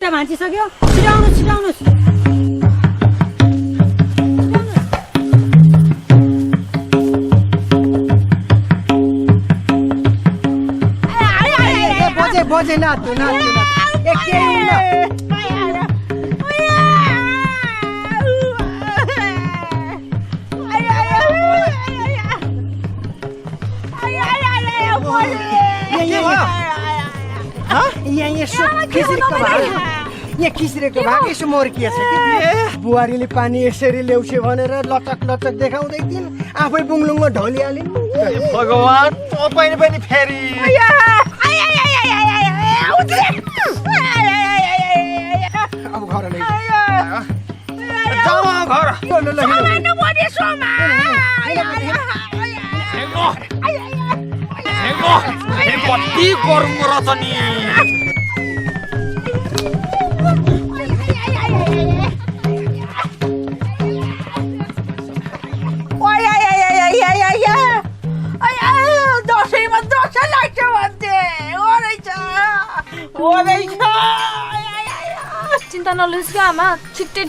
दुईटा भाँचिसक्यो छिराउनुहोस् बोझे नाच्नु यहाँ खिसिरेको भाग यसो मोर्किएछ कि बुहारीले पानी यसरी ल्याउँछ भनेर लचक लचक देखाउँदै थिइन् आफै बुङलुङमा ढलिहालिन् भगवान तपाईले पनि फेरि अब घर नै जाऊ घर कति गर्नु रहेछ नि दसैँमा दसैँ लाग्छ भन्थे चिन्ता नलिनुहोस् क्या आमा छिट्टै